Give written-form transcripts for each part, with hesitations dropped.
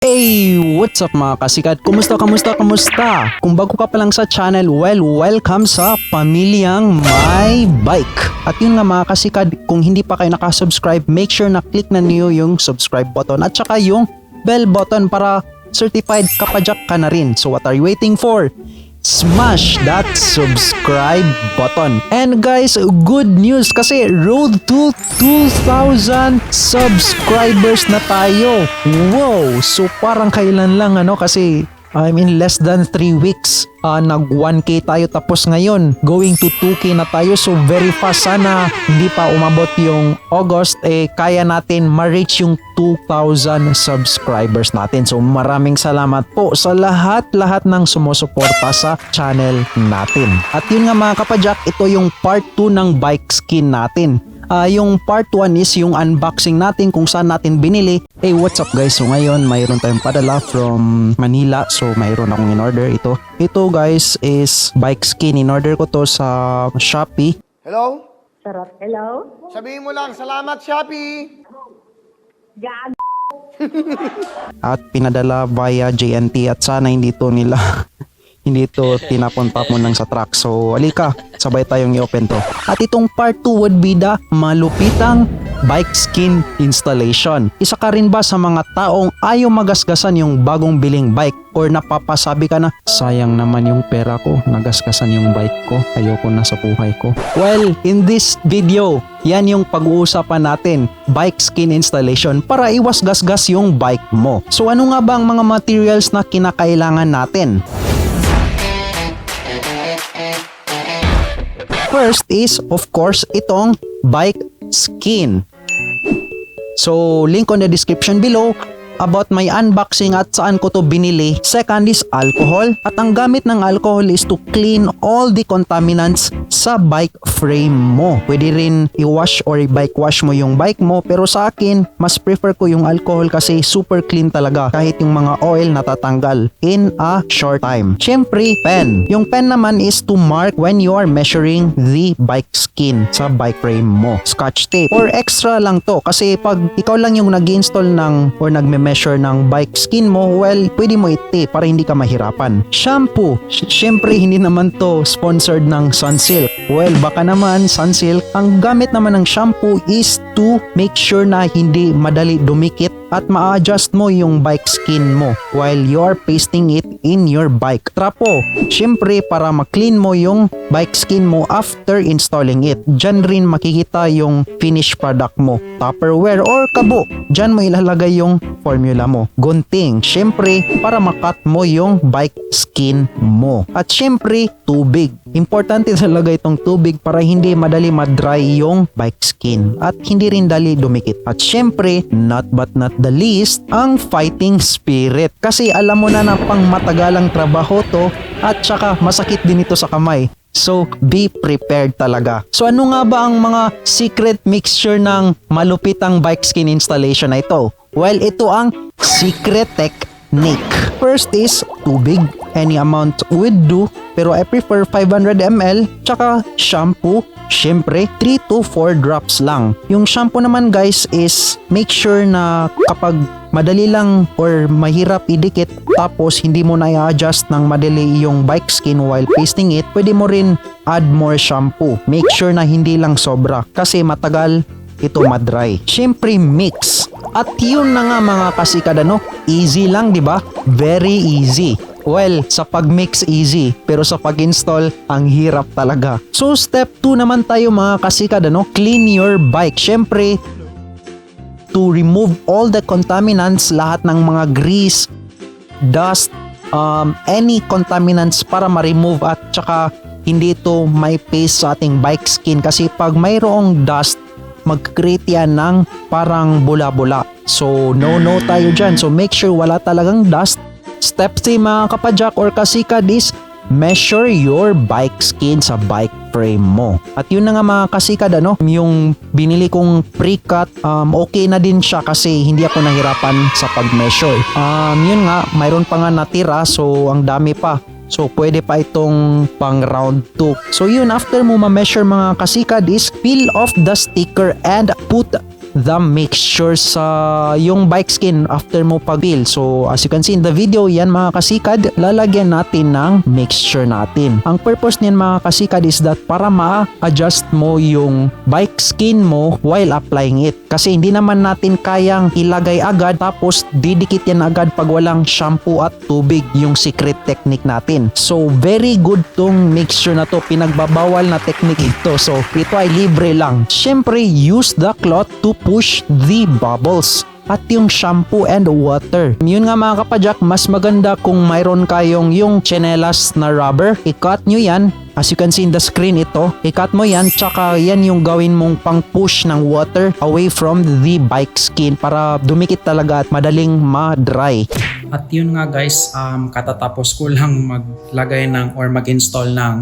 Hey! What's up, mga kasikat? Kumusta, kumusta, kumusta? Kung bago ka pa lang sa channel, well, welcome sa Pamilyang My Bike. At yun nga, mga kasikat, kung hindi pa kayo nakasubscribe, make sure na click na niyo yung subscribe button at saka yung bell button para certified kapadyak ka na rin. So what are you waiting for? Smash that subscribe button. And guys, good news kasi road to 2,000 subscribers na tayo. Wow! So parang kailan lang, ano, kasi I mean, less than 3 weeks nag 1K tayo, tapos ngayon going to 2K na tayo, so very fast. Sana hindi pa umabot yung August eh kaya natin ma-reach yung 2,000 subscribers natin. So maraming salamat po sa lahat-lahat ng sumusuporta sa channel natin. At yun nga, mga kapadyak, ito yung part 2 ng bike skin natin. Yung part 1 is yung unboxing natin kung saan natin binili. Hey, what's up, guys? So ngayon, mayroon tayong padala from Manila. So mayroon akong in-order ito. Ito, guys, is bike skin. In-order ko to sa Shopee. Hello? Sarap. Hello? Sabihin mo lang, "Salamat, Shopee!" Gag. At pinadala via J&T at sana hindi to tinapon-tapon lang sa truck. So, alika, sabay tayong i-open to. At itong part 2 would be the malupitang bike skin installation. Isa ka rin ba sa mga taong ayaw magasgasan yung bagong biling bike or napapasabi ka na, "Sayang naman yung pera ko, nagasgasan yung bike ko, ayoko na sa buhay ko"? Well, in this video, yan yung pag-uusapan natin, bike skin installation para iwas gasgas yung bike mo. So ano nga ba ang mga materials na kinakailangan natin? First is, of course, itong bike skin. So, link on the description below about my unboxing at saan ko to binili. Second is alcohol. At ang gamit ng alcohol is to clean all the contaminants sa bike frame mo. Pwede rin i-wash or i-bike wash mo yung bike mo. Pero sa akin, mas prefer ko yung alcohol kasi super clean talaga. Kahit yung mga oil, natatanggal in a short time. Siyempre, pen. Yung pen naman is to mark when you are measuring the bike skin sa bike frame mo. Scotch tape. Or extra lang to kasi pag ikaw lang yung nag install ng or nagme-measure ng bike skin mo, well, pwede mo i-tape para hindi ka mahirapan. Shampoo. Siyempre, hindi naman to sponsored ng Sunsilk. Well, baka naman Sunsilk. Ang gamit naman ng shampoo is to make sure na hindi madali dumikit at ma-adjust mo yung bike skin mo while you're pasting it in your bike. Trapo, syempre para ma-clean mo yung bike skin mo after installing it. Diyan rin makikita yung finished product mo. Tupperware or kabo. Diyan mo ilalagay yung formula mo. Gunting, syempre para ma-cut mo yung bike skin mo. At syempre, tubig. Importante talaga itong tubig para hindi madali ma-dry yung bike skin at hindi rin dali dumikit. At syempre, not but not the least, ang fighting spirit. Kasi alam mo na na pang matagalang trabaho to at saka masakit din ito sa kamay. So, be prepared talaga. So, ano nga ba ang mga secret mixture ng malupitang bike skin installation na ito? Well, ito ang secret technique. First is tubig. Any amount would do. Pero I prefer 500 ml. Tsaka shampoo. Siyempre, 3 to 4 drops lang. Yung shampoo naman, guys, is make sure na kapag madali lang or mahirap idikit tapos hindi mo na i-adjust ng madali yung bike skin while pasting it, pwede mo rin add more shampoo. Make sure na hindi lang sobra kasi matagal ito madry. Siyempre, mix. At yun na nga, mga kasikad, ano, easy lang, di ba? Very easy. Well, sa pag-mix easy, pero sa pag-install, ang hirap talaga. So step 2 naman tayo, mga kasikad, ano, clean your bike. Siyempre, to remove all the contaminants, lahat ng mga grease, dust, any contaminants para ma-remove at saka hindi ito may paste sa ating bike skin kasi pag mayroong dust, mag-create yan ng parang bula-bula. So, no-no tayo dyan. So, make sure wala talagang dust. Step 3, mga kapadyak or kasikad, is measure your bike skin sa bike frame mo. At yun na nga, mga kasikad, ano, yung binili kong pre-cut, okay na din siya kasi hindi ako nahirapan sa pag-measure. Yun nga, mayroon pa nga natira, so ang dami pa. So, pwede pa itong pang round 2. So, yun, after mo ma-measure, mga kasikad, is peel off the sticker and put the mixture sa yung bike skin after mo pag-peel. So, as you can see in the video, yan, mga kasikad, lalagyan natin ng mixture natin. Ang purpose niyan, mga kasikad, is that para ma-adjust mo yung bike skin mo while applying it. Kasi hindi naman natin kayang ilagay agad tapos didikit yan agad pag walang shampoo at tubig, yung secret technique natin. So, very good tong mixture na to. Pinagbabawal na technique ito. So, ito ay libre lang. Siyempre, use the cloth to push the bubbles at yung shampoo and water. Yun nga, mga kapadyak, mas maganda kung mayroon kayong yung tsinelas na rubber. I-cut nyo yan. As you can see in the screen ito, i-cut mo yan, tsaka yan yung gawin mong pang-push ng water away from the bike skin para dumikit talaga at madaling ma-dry. At yun nga guys, katatapos ko lang maglagay ng or mag-install ng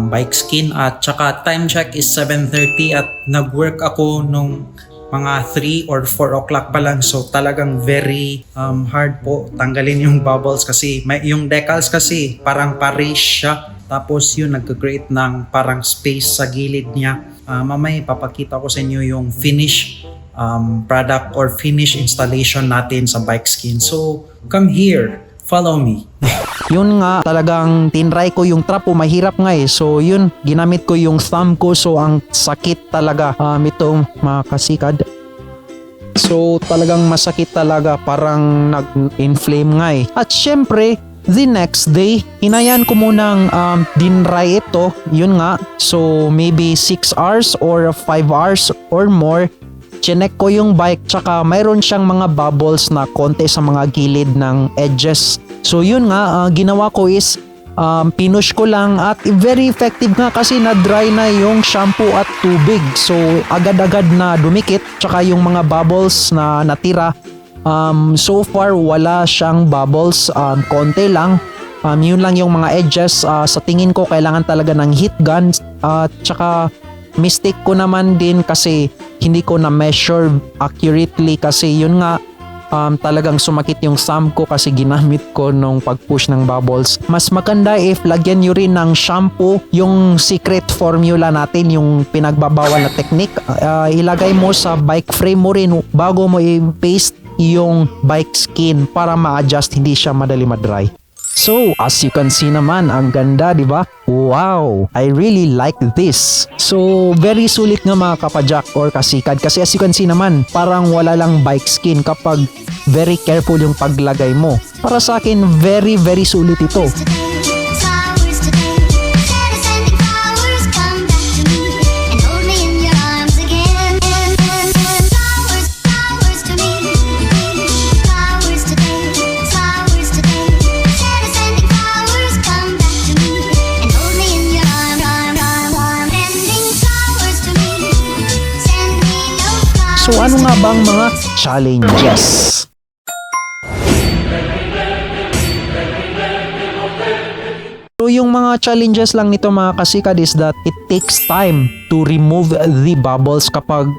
bike skin at tsaka time check is 7:30 at nag-work ako nung mga 3 or 4 o'clock pa lang, so talagang very hard po tanggalin yung bubbles kasi may, yung decals kasi parang pares siya, tapos yun, nagka-create ng parang space sa gilid niya. Mamaya ipapakita ko sa inyo yung finish product or finish installation natin sa bike skin. So, come here, follow me. Yun nga, talagang tinry ko yung trapo, mahirap nga eh. So yun, ginamit ko yung thumb ko, so ang sakit talaga. Ito, mga kasikad. So talagang masakit talaga, parang nag-inflame nga eh. At syempre, the next day, hinayaan ko munang dinry ito. Yun nga, so maybe 6 hours or 5 hours or more. Chinek ko yung bike, tsaka mayroon siyang mga bubbles na konti sa mga gilid ng edges. So yun nga, ginawa ko is pinush ko lang at very effective nga kasi na-dry na yung shampoo at tubig. So agad-agad na dumikit, tsaka yung mga bubbles na natira, so far wala siyang bubbles, konti lang. Yun lang yung mga edges. Sa tingin ko, kailangan talaga ng heat gun at tsaka mistake ko naman din kasi hindi ko na measure accurately kasi yun nga, talagang sumakit yung thumb ko kasi ginamit ko nung pag-push ng bubbles. Mas maganda if lagyan nyo rin ng shampoo yung secret formula natin, yung pinagbabawal na technique. Ilagay mo sa bike frame mo rin bago mo i-paste yung bike skin para ma-adjust, hindi siya madali ma-dry. So, as you can see naman, ang ganda, di ba? Wow! I really like this. So, very sulit nga, mga kapadyak or kasikad, kasi as you can see naman, parang wala lang bike skin kapag very careful yung paglagay mo. Para sa akin, very very sulit ito. Flowers today. Instead of sending flowers, come back to me and hold me in your arms again. Flowers, flowers to me. Flowers today. Flowers today. Instead of sending flowers, come back to me and hold me in your arm, arm, arm, arm. Sending flowers to me. Send me no flowers. So, ano nga bang mga challenges? So yung mga challenges lang nito, mga kasikad, is that it takes time to remove the bubbles kapag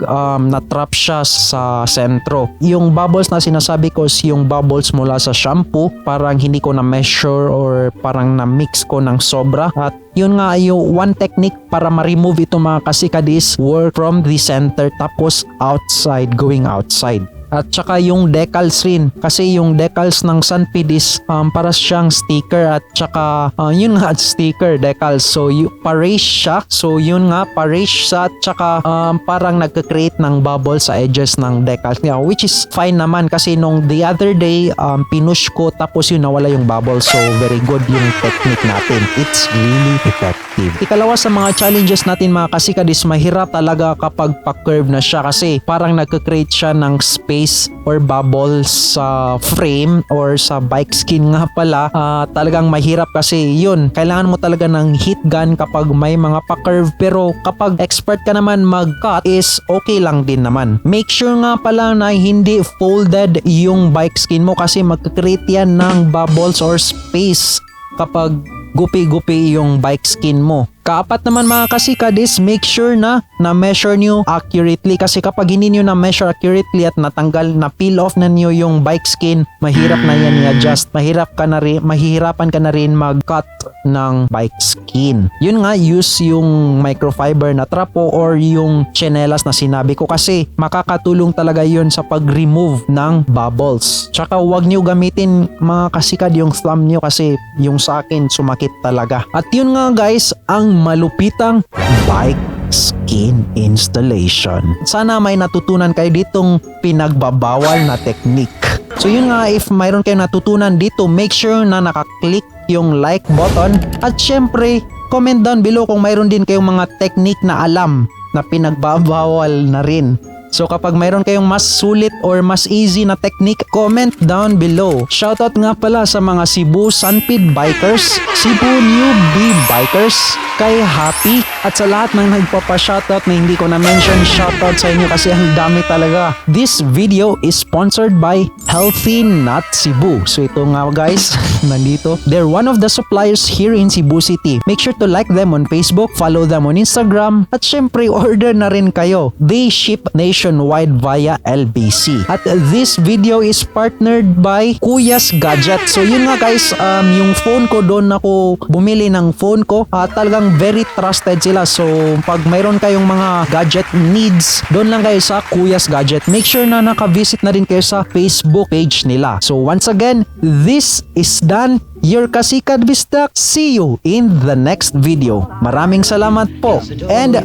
na-trap siya sa sentro. Yung bubbles na sinasabi ko is yung bubbles mula sa shampoo. Parang hindi ko na-measure or parang na-mix ko ng sobra. At yun nga, yung one technique para ma-remove ito, mga kasikad, is work from the center tapos outside, going outside. At saka yung decals rin. Kasi yung decals ng Sunpeed is para siyang sticker at saka yun nga, sticker decals. So pares siya. So yun nga, pares siya at saka parang nagka-create ng bubble sa edges ng decals niya, which is fine naman kasi nung the other day, pinush ko tapos yun, nawala yung bubble. So very good yung technique natin. It's really effective. Ikalawa sa mga challenges natin, mga kasikad, is mahirap talaga kapag pa-curve na siya kasi parang nagka-create siya ng space or bubble sa frame or sa bike skin nga pala. Talagang mahirap kasi yun, kailangan mo talaga ng heat gun kapag may mga pa-curve, pero kapag expert ka naman mag-cut is okay lang din naman. Make sure nga pala na hindi folded yung bike skin mo kasi magka-create yan ng bubbles or space kapag gupi-gupi yung bike skin mo. Kaapat naman, mga kasikad, is make sure na na-measure nyo accurately kasi kapag hindi nyo na-measure accurately at natanggal, na peel off na nyo yung bike skin, mahirap na yan i-adjust. Mahirap ka na rin, mahihirapan ka na rin mag-cut ng bike skin. Yun nga, use yung microfiber na trapo or yung tsinelas na sinabi ko kasi makakatulong talaga yun sa pag-remove ng bubbles. Tsaka huwag nyo gamitin, mga kasikad, yung thumb nyo kasi yung sa akin, sumakit talaga. At yun nga, guys, ang malupitang bike skin installation. Sana may natutunan kayo ditong pinagbabawal na technique. So yun nga, if mayroon kayong natutunan dito, make sure na naka-click yung like button at syempre, comment down below kung mayroon din kayong mga technique na alam na pinagbabawal na rin. So kapag mayroon kayong mas sulit or mas easy na technique, comment down below. Shoutout nga pala sa mga Cebu Sunpid Bikers, Cebu Newbie Bikers, kay Happy, at sa lahat ng nagpapa-shoutout na hindi ko na-mention, shoutout sa inyo kasi ang dami talaga. This video is sponsored by Healthy Nut Cebu. So ito nga, guys, nandito. They're one of the suppliers here in Cebu City. Make sure to like them on Facebook, follow them on Instagram, at syempre order na rin kayo. They ship nationwide via LBC. At this video is partnered by Kuya's Gadget. So yun nga, guys, yung phone ko, doon ako bumili ng phone ko. At talagang very trusted sila. So pag mayroon kayong mga gadget needs, doon lang kayo sa Kuya's Gadget. Make sure na naka-visit na rin kayo sa Facebook page nila. So once again, this is Dan, your Kasikad Bisdak. See you in the next video. Maraming salamat po and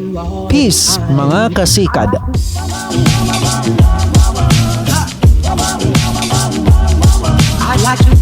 peace, mga kasikad. I'd like to